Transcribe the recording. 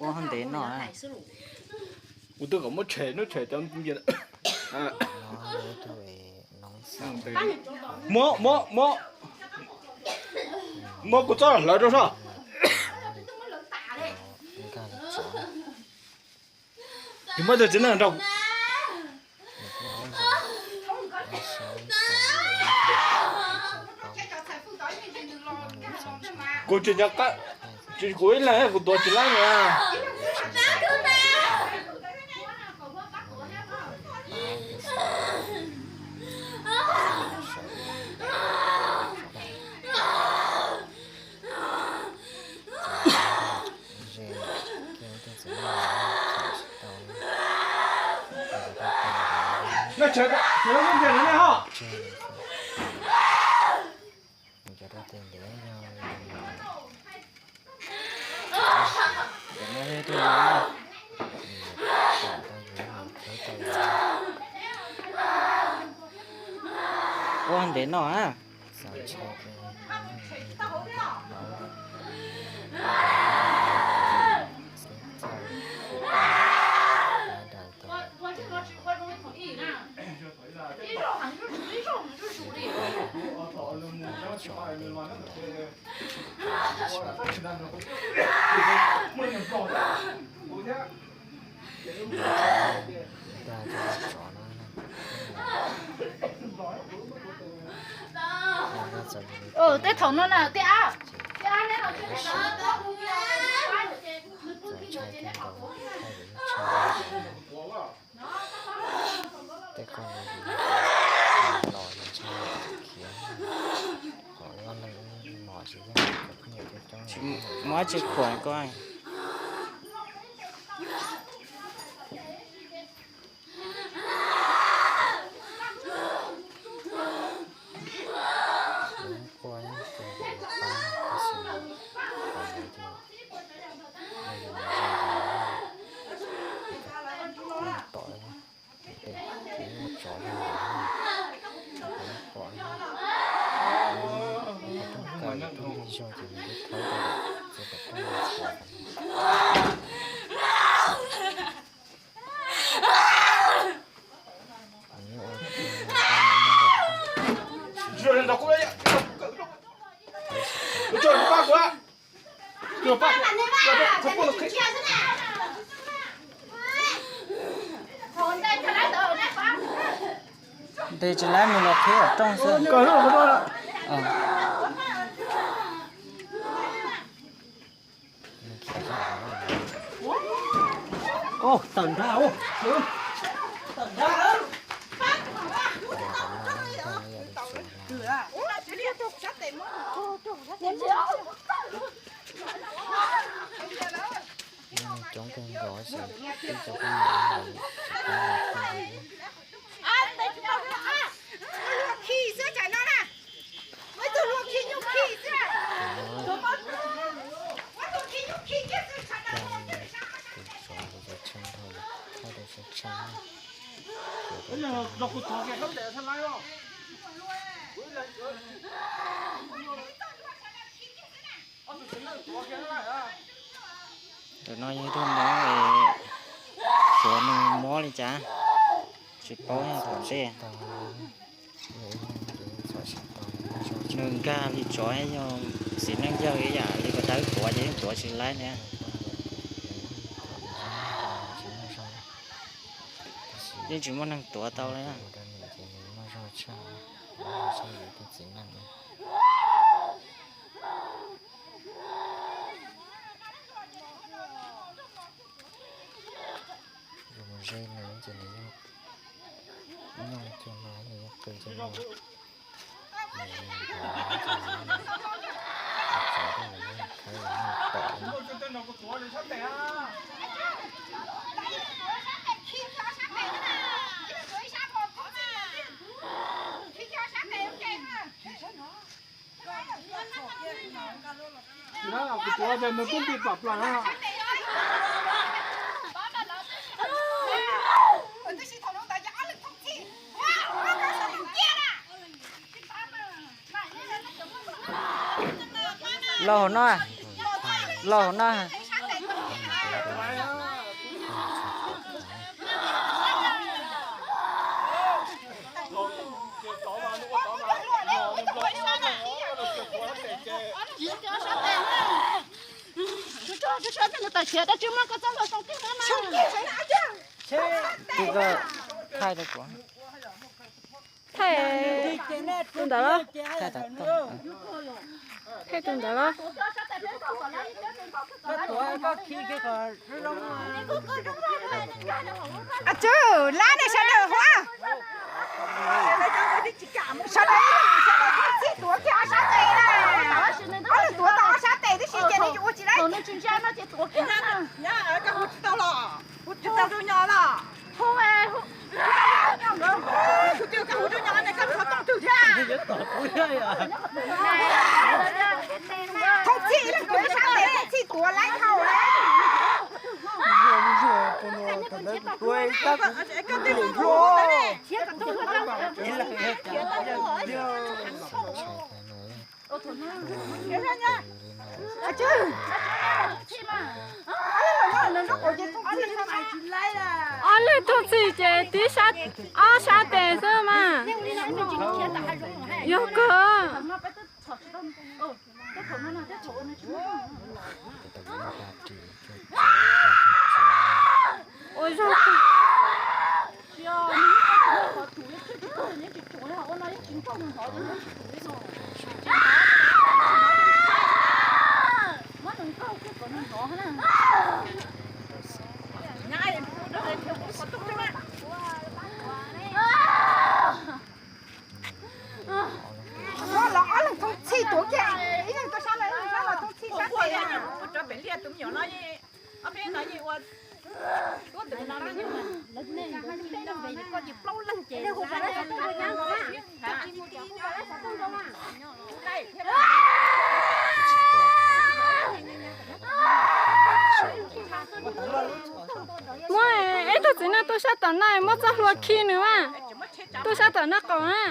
Ua ntev no. Kuv twb kom muab tshem, muab tshem cov npias. Muab, muab, muab, muab kuv txob los hlawv rau soj. Tsis muab tug txiv neej nrog. Kuv tsis nco qab, tsis kuv ib leeg kuv tuav tsis laib na. Ua ntev no a. Tej thaum no na, tej ab, tej ab neb los, muab tsis khuam koj. Ntes tsis laib mus los qhib rooj xwb. Tawm nrad, tawm nrad. Coob kawg nkaus, tsis pub nws pw li. Tus tsov ntawd tshee dhau, thaij rau tshee tshee na. Ntawm no yog ib tug mob, tsov nws mob li cas tsis paub, yog tom ntej. Nws nkag li tsov, yog txiv neej yawg ib yam li ko, dawb tuav ces yeej tuav tsis laib thiab. Yeej tsis muaj neeg tuav tau li. Yus mus ze nws ces nws yeej nyooj cuag no, nws yeej qw cuag no. Nws mus nthuav ces nws yeej, tsov ces nws yeej khawb, nws yeej pom. Kuv tuav ces nws twb nti plam plaws na. Los hauv no, los hauv no. Thaij tus ntawd los? Thaij tus ntawd los? Tswv lab nej sawv daws hu, sawv daws, sawv daws txhij tuav kiag ob sab tes na. Ob leeg tuav tau ob sab tes tib si ces nws ua tsis laib. Thoob txhij ib leeg tuav sab tes, thoob txhij tuav laib dhau lawm. Ob leeg thoob txhij ces tib sab, ob sab tes xwb mas. Yog kawg. Ua zog. Los ob leeg thoob txhij tuav kiag, ib leeg tuav sab no, ib leeg sab no, thoob txhij sab tes. Muab ib tug txiv neej tuaj sab tom no, muab txoj hlua khi nws mas. Tuaj sab tom no qaum na.